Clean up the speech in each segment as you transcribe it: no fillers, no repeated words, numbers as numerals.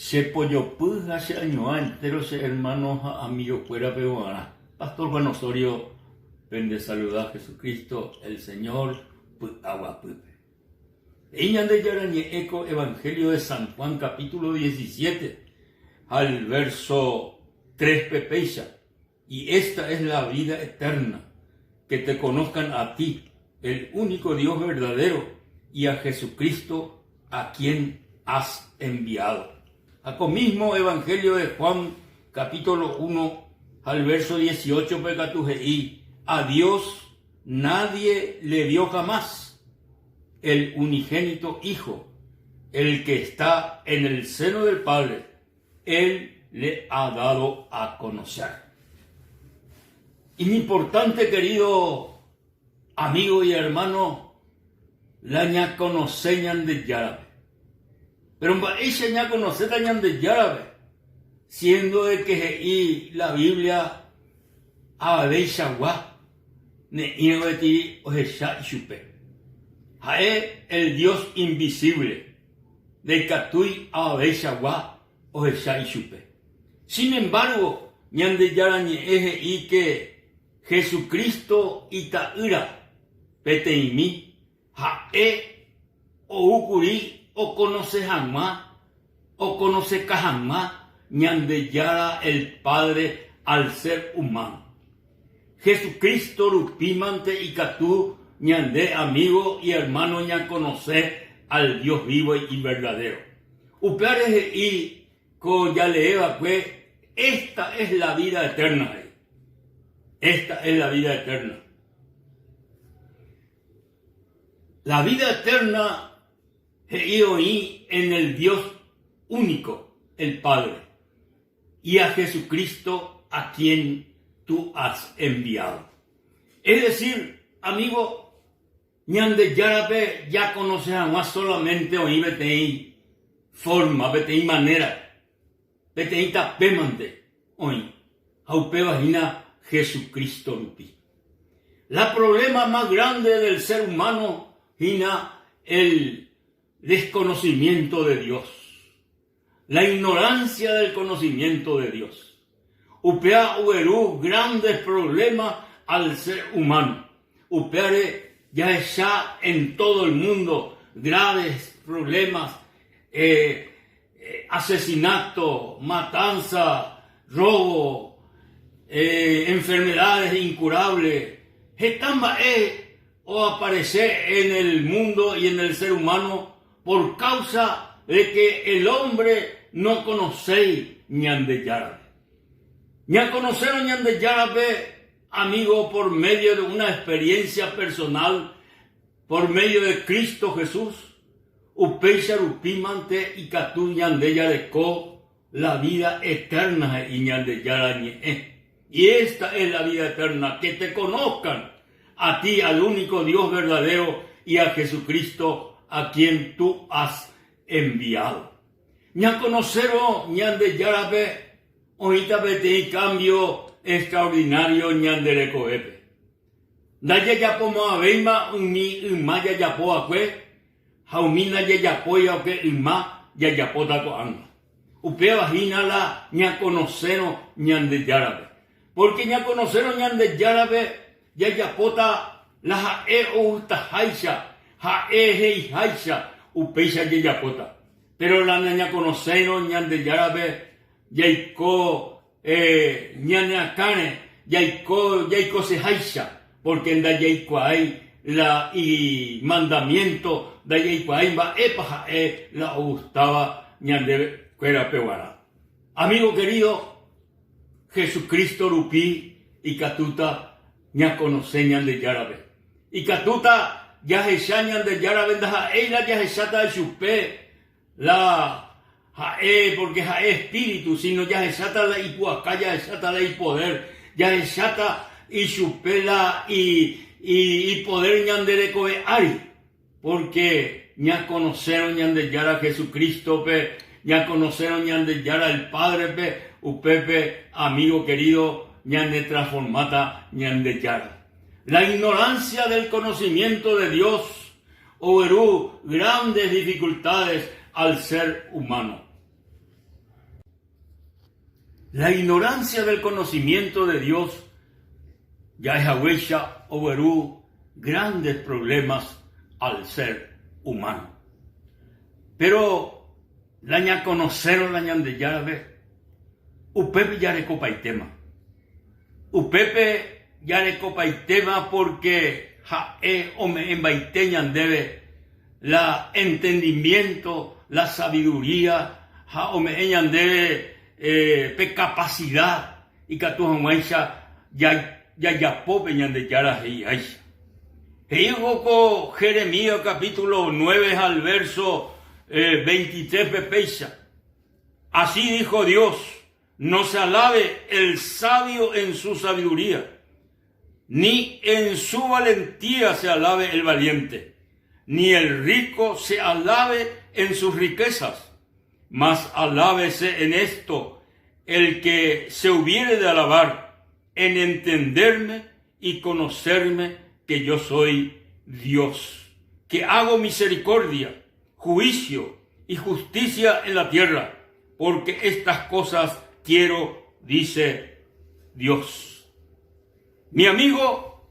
Che pojopy ha che añuã entéro che ermáno ha amigokuérape g̃uarã. Pastor Juan Osorio pendesaluda Jesucristo el Señor py'aguapýpe. He'i Ñandejára Ñe'ẽ ko Evangelio de San Juan capítulo 17 ha el verso 3-pe péicha, Y esta es la vida eterna, que te conozcan a ti, el único Dios verdadero, y a Jesucristo, a quien has enviado. Ha ko mismo Evangelio de Juan capítulo 1 ha el verso 18-pe katu he'i, A Dios nadie le vio jamás, el unigénito Hijo, el que está en el seno del Padre, Él le ha dado a conocer. Iñimportante querido amigo y hermano la ñakonose Ñandejárape. Pero mba'éicha ñakonoséta Ñandejárape siendo de que he'i la Biblia avaveichagua ne'ĩra gueteri ohecha ichupe. Ha'e el Dios invisible, ndaikatúi avaveichagua ohecha ichupe. Sin embargo, Ñandejára Ñe'ẽ he'i ke Jesucristo Ita'ýra peteĩmi, ha'e oúkuri okonose hag̃ua, okonoseka hag̃ua Ñandejára el Padre al ser humano. Jesucristo rupi mante ikatu ñande amigo y hermano ñakonose al Dios vivo y verdadero. Upévare he'i ko jalee va'ekue, Esta es la vida eterna, he'i. Esta es la vida eterna. La vida eterna he'i oĩ en el Dios único, el Padre, y a Jesucristo a quien tú has enviado. Es decir, amigo, Ñandejárape jakonoce hag̃ua solamente oĩ peteĩ forma, peteĩ manera, peteĩ tapémante oĩ, ha upéva hína Jesucristo rupi. La problema más grande del ser humano hína el desconocimiento de Dios, la ignorancia del conocimiento de Dios. Upéva ogueru grandes problemas al ser humano. Upévare jahecha en todo el mundo graves problemas, asesinato, matanza, robo, enfermedades incurables, heta mba'e oaparece en el mundo y en el ser humano por causa de que el hombre no conoséi Ñandejárape. Ñakonosérõ Ñandejárape, amigo, por medio de una experiencia personal, por medio de Cristo Jesús, Upéicha rupi mante ikatu ñande jareko la vida eterna he'i Ñandejára Ñe'ẽ. Y esta es la vida eterna, que te conozcan a ti, al único Dios verdadero, y a Jesucristo, a quien tú has enviado. Ñakonosérõ Ñandejárape oĩta peteĩ cambio extraordinario ñande rekovépe. Ndajajapomo'ãvéima umi yma jajapo va'ekue ha umi ndajajapói va'ekue yma jajapóta ko'ág̃a. Upéva hína la ñakonosérõ Ñandejárape. Pórke ñakonosérõ Ñandejárape jajapóta la ha'e ogustaháicha, ha'e he'iháicha, upéicha jajapóta. Péro la nañakonoséirõ Ñandejárape jaiko Ñane akãre jaiko jaikoseháicha, pórke ndajaikuaái la imandamiénto, ndajaikuaái mba'épa ha'e la ogustáva ñandekuérape guarã. Amígo kerído, Jesucristo rupi ikatúta ñakonose Ñandejárape. Ikatúta jahecha Ñandejárape ndaha'éi la jahecháta ichupe La ha'e, porque ha'e espíritu, sino jahecháta la ipu'aka, jahecháta la ipoder, jahecháta ichupe la ipoder ñande rekove ári, porque ñakonosérõ Ñandejára Jesucristo-pe, ñakonosérõ Ñandejára el Padre-pe, upépe, amigo querido, ñanetransformáta Ñandejára. La ignorancia del conocimiento de Dios Ogueru grandes dificultades al ser humano. La ignorancia del conocimiento de Dios ja'ehaguéicha ogueru grandes problemas al ser humano. Péro la ñakonosérõ la Ñandejárape, upépe jarekopaitéma. Upépe jarekopaitéma pórke ha'e ome'ẽmbaite ñandéve la entendimiénto, la sabiduría ha ome'ẽ ñandéve pe kapasida ikatu hag̃uáicha jajapo pe Ñandejára he'iháicha. He'ívo ko Jeremías capítulo 9 ha el verso 23-pe péicha, Así dijo Dios, No se alabe el sabio en su sabiduría, ni en su valentía se alabe el valiente, ni el rico se alabe en sus riquezas, mas alábese en esto el que se hubiere de alabar, en entenderme y conocerme que yo soy Dios, que hago misericordia, juicio y justicia en la tierra, porque estas cosas quiero, dice Dios. Mi amigo,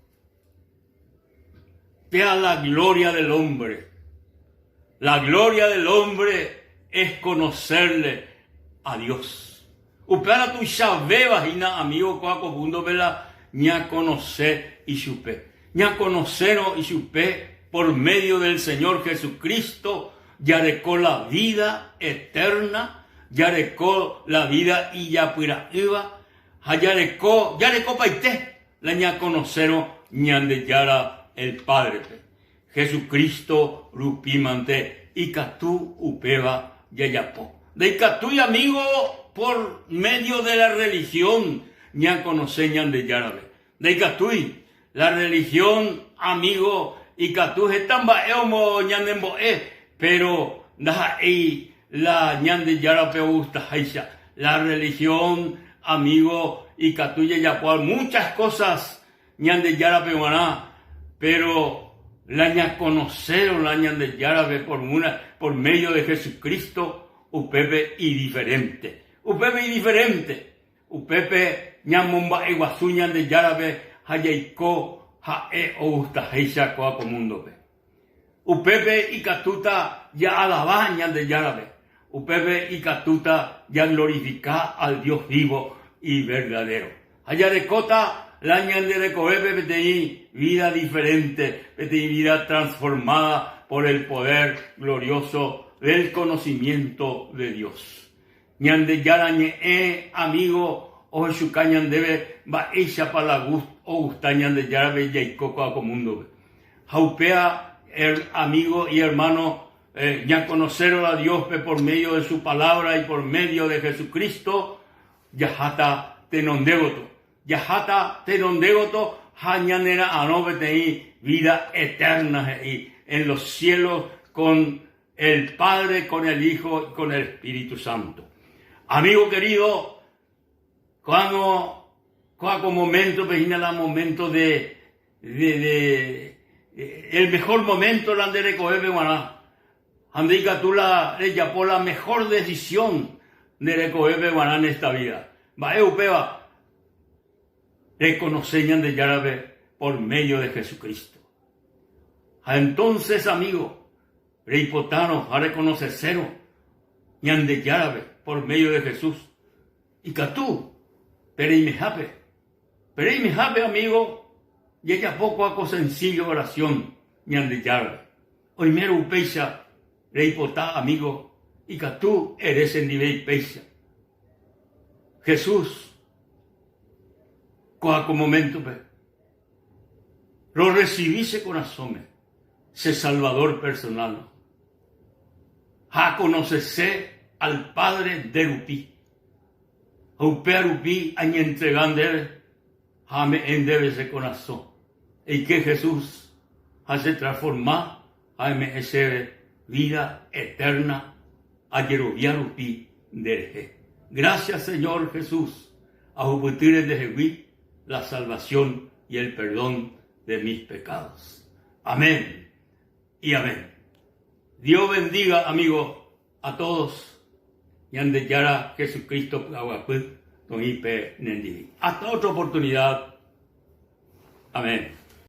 vea la gloria del hombre. La gloria del hombre es conocerle a Dios. Upéva la tuichavéva hína amigo kóva ko múndope la ñakonose ichupe. Ñakonosérõ ichupe por medio del Señor Jesucristo jareko la vida eterna, jareko la vida ijapyra'ỹva ha jareko, jarekopaite la ñakonosérõ Ñandejára el Padre-pe. Jesucristo rupi mante ikatu upéva jajapo. Ndaikatúi amigo por medio de la religión ñakonose Ñandejárape. Ndaikatúi la religión amigo ikatu heta mba'e omoñanembo'e, pero ndaha'éi la Ñandejárape ogustaháicha. La religión amigo ikatu jajapo muchas cosas Ñandejárape g̃uarã, péro la ñakonosérõ la Ñandejárape por una, por medio de Jesucristo, upépe idiferénte. Upépe idiferénte. Upépe ñamomba'eguasu Ñandejárape ha jaiko ha'e ogustaháicha kóva ko múndope. Upépe ikatúta ja'alava Ñandejárape, upépe ikatúta jaglorifika al Dios vivo y verdadero. Ha jarekóta la ñande rekovépe peteĩ vida diferente, peteĩ vida transformada por el poder glorioso del conocimiento de Dios. Ñandejára Ñe'ẽ amigo ohechuka ñandéve mba'éichapa la ogusta Ñandejárape jaiko kóva ko múndope. Ha upéva el amigo y hermano ñakonosérõ la Diospe por medio de su palabra y por medio de Jesucristo, jaháta tenonde gotyo. Jaháta tenonde gotyo ha ñanera'arõ peteĩ vida eterna he'i en los cielos con El Padre con el Hijo y con el Espíritu Santo. Amigo querido, ko'ág̃a kóa ko momento-pe hína la momento de, de, de, el mejor momento la nde rekovépe g̃uarã. Ha nde ikatu la rejapo la mejor decisión nde rekovépe g̃uarã en esta vida. Mba'e upéva? Rekonose Ñandejárape por medio de Jesucristo. Ha entonces, amigo, reipotárõ ha rekonosesérõ Ñandejárape por medio de Jesús, ikatu pe reimehápe. Pe reimehápe, amigo, jajapo kóa ko sencillo oración Ñandejárape. Oimérõ upéicha reipota, amigo, ikatu ere chendive péicha. Jesús, kóa ko momento-pe, Rorresivi che korasõme che Salvador personal ha akonosese al Padre nde rupi. Ha upéva rupi añentrega ndéve ha ame'ẽ ndéve che korasõ. Eike Jesús ha che transforma ha eme'ẽ chéve vida eterna ajerovia rupi nde rehe. Gracias Señor Jesús ahupytýre ndehegui la salvación y el perdón de mis pecados. Amén y amén. Dios bendiga amigo a todos. Ñandejára Jesucristo py'aguapy. Toĩ pe nendive. Hasta otra oportunidad. Amén.